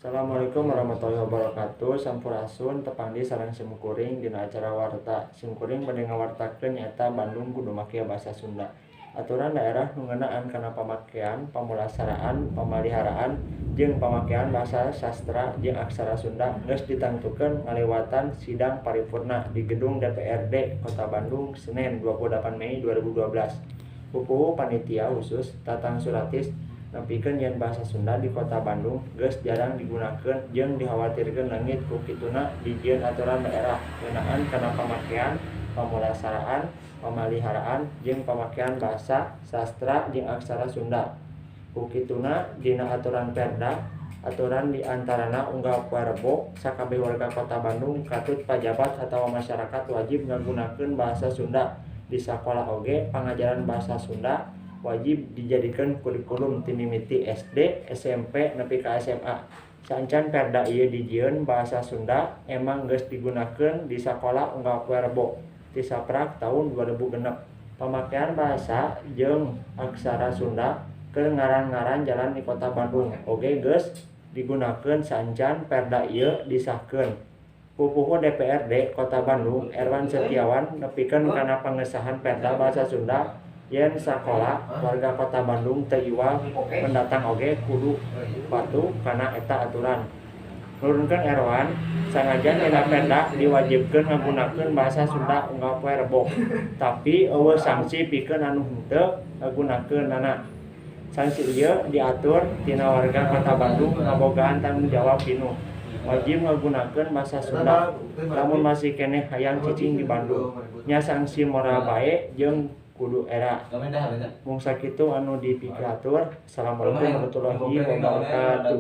Assalamualaikum warahmatullahi wabarakatuh. Sampurasun, tepang deui sareng simkuring dina acara Warta. Simkuring bade ngawartakeun nyaeta Bandung kudu make basa Sunda. Aturan daerah nu ngeunaan kana pamakean, pamulasaraan, pamaliharaan jeung pamakean basa, sastra jeung aksara Sunda geus ditangtukeun ngaliwatan sidang paripurna di Gedung DPRD Kota Bandung, Senen 28 Mei 2012. Pupuhu Panitia Khusus Tatang Suratis nepikeun yen basa Sunda di Kota Bandung geus jarang digunakeun jeung dikhawatirkeun leungit, ku kituna dijieun aturan daerah ngeunaan kana pamakean, pamulasaraan, pamaliharaan jeung pamakean basa, sastra jeung aksara Sunda. Ku kituna dina aturan perda aturan di antarana unggal poe Rebo sakabeh warga Kota Bandung katut pajabat atawa masyarakat wajib ngagunakeun basa Sunda. Di sakola oge pangajaran basa Sunda wajib dijadikeun kurikulum ti mimiti SD, SMP nepi ka SMA. Saacan perda ieu dijieun, basa Sunda emang geus digunakeun di sakola unggal poe Rebo ti saprak taun 2006. Pamakean basa jeung aksara Sunda keur ngaran-ngaran jalan di Kota Bandung oge geus digunakeun saacan perda ieu disahkeun. Pupuhu DPRD Kota Bandung Erwan Setiawan nepikeun kana pangesahan Perda Basa Sunda yen sakola, warga Kota Bandung teu iwal pendatang oge kudu patuh kana eta aturan. Nurunkeun Erwan, sanajan dina perda diwajibkeun ngagunakeun basa Sunda unggal poe Rebo, tapi euweuh sanksi pikeun anu henteu ngagunakeunana. Sanksi ieu diatur tina warga Kota Bandung ngabogaan tanggung jawab pinuh, wajib ngagunakeun basa Sunda lamun masih keneh hayang cicing di Bandung. Nya sanksi moral bae jeung kudu era. Mung sakitu anu dipikahatur. Assalamualaikum warahmatullahi wabarakatuh.